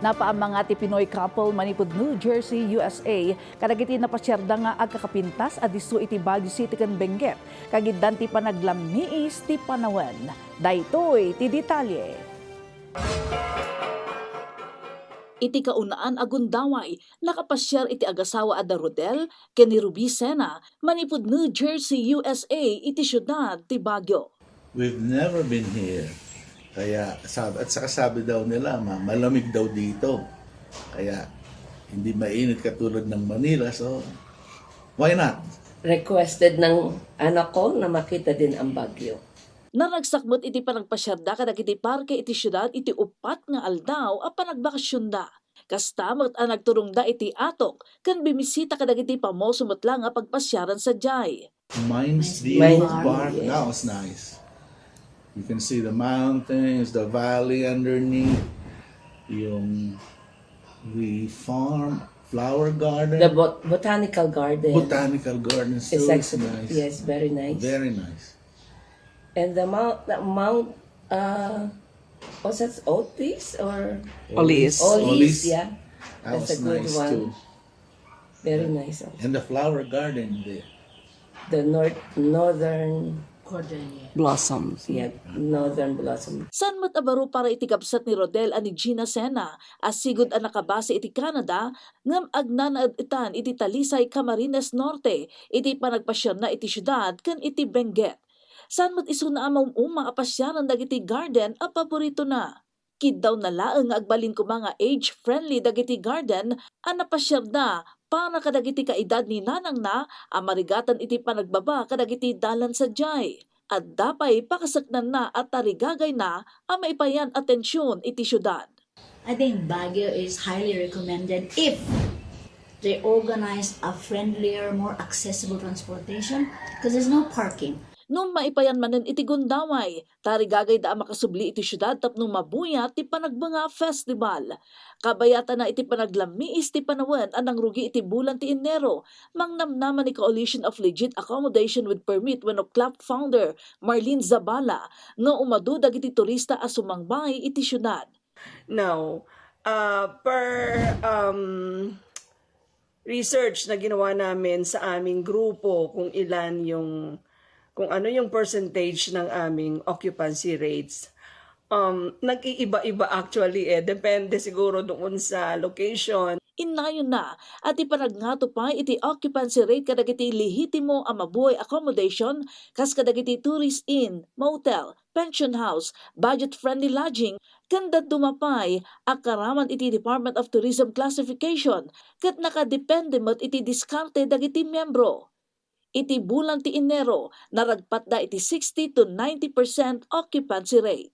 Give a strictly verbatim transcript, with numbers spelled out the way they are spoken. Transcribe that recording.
Napaamanga ti Pinoy couple manipud New Jersey, U S A, kadagiti napasiarda nga agkakapintas a disso iti Baguio City ken Benguet, kagiddan ti panaglammiis ti panawen. Daytoy ti detalye. Iti kaunaan a gundaway, nakapasiar iti agasawa a da Rodel ken ni Ruby Sena manipud New Jersey, U S A, iti siudad ti Baguio. We've never been here. Kaya sab-, at saka sabi daw nila, ma-, malamig daw dito. Kaya hindi mainit katulad ng Manila, so why not? Requested ng anak ko na makita din ang Baguio. Naragsak met iti panagpasiarda kadagiti parke iti siudad iti uppat nga aldaw a panagbakasionda. Kasta met a nagturongda iti atok ken bimisita kadagiti pamoso met la nga pagpasiaran sadiay. Mines View Mines View, Park, yes. That was nice. You can see the mountains, the valley underneath, yung, the farm, flower garden. The bot-, botanical garden. Botanical gardens too, it's excellent. Nice. Yes, very nice. Very nice. And the mount, the mount, uh, was that Otis or Olis. Olis, Olis. Yeah. That was nice too. Very nice also. And the flower garden there. The north, northern Cordillera. Blossoms. Yeah, northern blossom. Saan met a baro para iti kabsat ni Rodel a ni Gina Sena a sigud a nakabase iti Canada, ngem agnanaed itan iti Talisay, Camarines Norte, iti panagpasiarna iti siudad ken iti Benguet. Saan met isuna a maum-uma a pasiaran dagiti garden a paboritona. Kiddawna laeng nga agbalin koma nga age-friendly dagiti garden a napasiarda para kadagiti kaedad ni nanangna a marigatan iti panagbaba kadagiti dalan sadiay. Adda pay pakaseknanna a tarigagayna a maipayan atensiyon iti siudad. I think Baguio is highly recommended if they organize a friendlier, more accessible transportation because there's no parking. No maipayan manen iti gundaway, tarigagayda a makasubli iti siudad tapno mabuyat ti Panagbenga Festival. Kabayatana iti panaglammiis ti panawen a nangrugi iti bulan ti Enero, mangnamnama ni Coalition of Legit Accommodation with Permit wenno CLAP founder Marlene Zabala nga umadu dagiti turista a sumangbay iti siudad. Now, ah, per, um, research na ginawa namin sa aming grupo kung ilan yung, kung ano yung percentage ng aming occupancy rates. Um, nag-iiba-iba actually eh. Depende siguro doon sa location. Innayonna a ti panagngato pay iti occupancy rate kadagiti lehitimo a mabuhay accommodation kas kadagiti tourist inn, motel, pension house, budget-friendly lodging, ken dadduma pay a karaman iti Department of Tourism classification ket nakadepende met iti diskarte dagiti miyembro. Iti bulan ti Enero, naragpatda iti sixty to ninety percent occupancy rate.